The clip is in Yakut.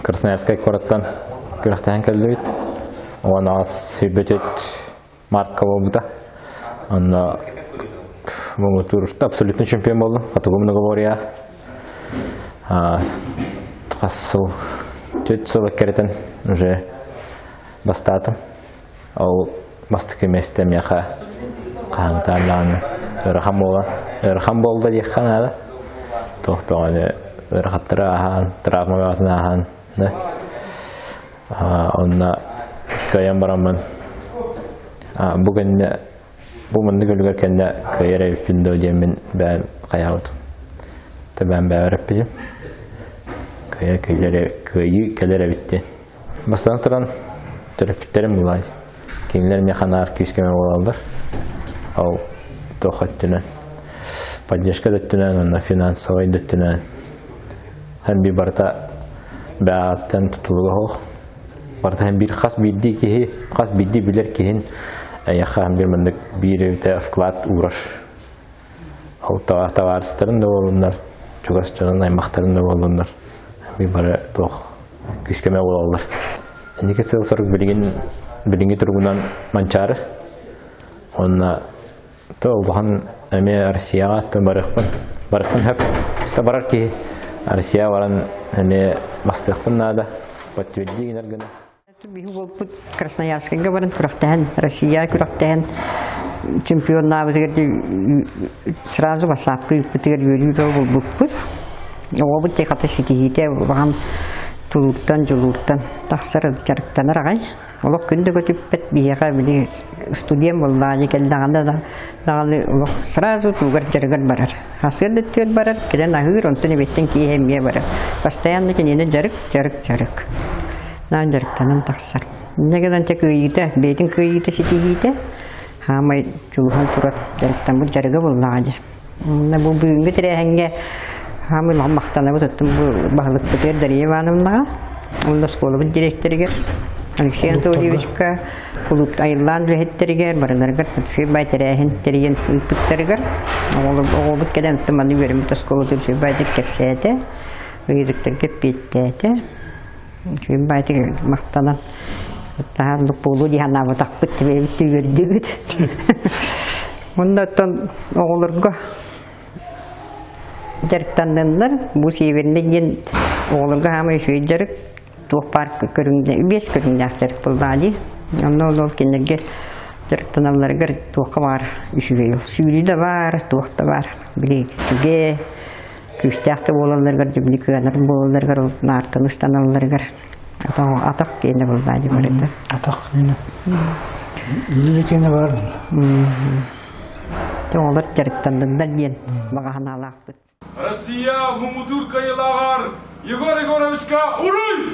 Красноярскай куораттан күрэхтэһэн кэллибит. 18 сүүрбэ мартка буолбута. Онно муҥутуур абсолютно чемпион болдум. Хотугу многоборье. Хас сыл, 4 сыл эккирэтэн уже бастаатым. Ол бастакы миэстэ миэхэ хаһыҥтаан даҕаны ыарахан буола ыарахан буолла диэххэ наада. Туох бөҕөнү ыарахаттары ааһан, травма бөҕөтүн ааһан да онно кыайан бараммын бу кэннэ бу маннык үлүгэр кэннэ кыайар эбиппин дуо диэммин бэйэм хайаабытым. Тэбээн бэйэбэр эппитим. Кыайа кыайыы кэлэр эбит диэн. Бастатан туран, төрөппүттэрим былай. Кинилэр миэхэ наар күүс-көмө буолаллар. Ол туох өттүнэн, поддержка да өттүнэн, уонна финансовай да өттүнэн һэн биир барыта бэйэҕиттэн тутулуга суох. Барыта һэн биир хас биирдии киһи, хас биирдии билэр киһин эйиэхэ һэн биир маннык биир эбитэ вклад уурар. Ол табаарыстарын да буоллуннар, чугас дьонун аймахтарын да буоллуннар, биир бары туох күүс-көмө буолаллар. Инники сыл-сорук билигин билиҥҥи туругунан Манчаары. Уонна то улахан эмиэ Россияҕа аттан барыахпын барыахпын сөп. То барар киһи Россияҕа баран эмиэ бастыахпын наада. Подтверди гынар гына. Биһи уолбут Красноярскайга баран күрэхтэһэн, Россия күрэхтэһэн чемпионнаабытыгар сразу бассаапка ыыппытыгар үөрүү бөҕө булбуппут. Оҕобут тек хата ситиһиитэ улахан тулууртан, дьулууртан тахсар дьарыктанар аҕай. Олох күн да көтүппэт биһиэхэ били студент буоллаҕына кэллэҕинэ да даҕаны олох сразу тугар дьарыгар барар. Хасыар да өттүгэр барар, кэлэн аһыыр, онтон эбиэттэн киэһэ эмиэ барар. Постоянно кинини дьарык, дьарык, дьарык. Наан дьарыктанан тахсар. Инньэ гынан дьэ кыайыыта, бэйэтин кыайыыта ситиһиитэ хаамай дьулуһан турар дьарыктаммыт дьарыга буоллаҕа дьэ. Уонна бу бүгүҥҥү тэрээһиҥҥэ хаамай улахан махтанабыт оттон бу баһылыкпытыгар Дария Ивановнаҕа уонна оскуолабыт дириэктэригэр Алексей Анатольевичка, кулууп айыллаан үлэһиттэригэр барыларыгар үчүгэй баай тэрээһин тэрийэн ыыппыттарыгар оҕобут кэлэн оттон маны үөрэммит оскуолатын үчүгэй баайдык кэпсээтэ, ыйытыктарга эппиэттээтэ. Үчүгэй баайтык махтанан таһаардык буолуо дии санаабатахпыт бэйэбит да үөрдүбүт. Уонна оттон оҕолорго дьарыктанныннар бу северный диэн оҕолорго хаамай үчүгэй дьарык туох баар көрүҥнэ биэс көрүҥнээх дьарык буоллаҕа дии. Онно ол кинилэргэ дьарыктаналларыгар туохха баар үчүгэй сүүрүү да баар, туох да баар. Били сүгэ күүстээх да буолалларыгар, дьүбүлү кыанар буолалларыгар, ол наартаны ыстаналларыгар атах атах киэнэ буоллаа дии барыта. Атах киэнэ. Илии киэнэ бар. Оҕолор дьарыктанныннар диэн баҕа санаалаахпыт. Россия муҥутуур кыайыылааҕар Егор Егоровичка уруй!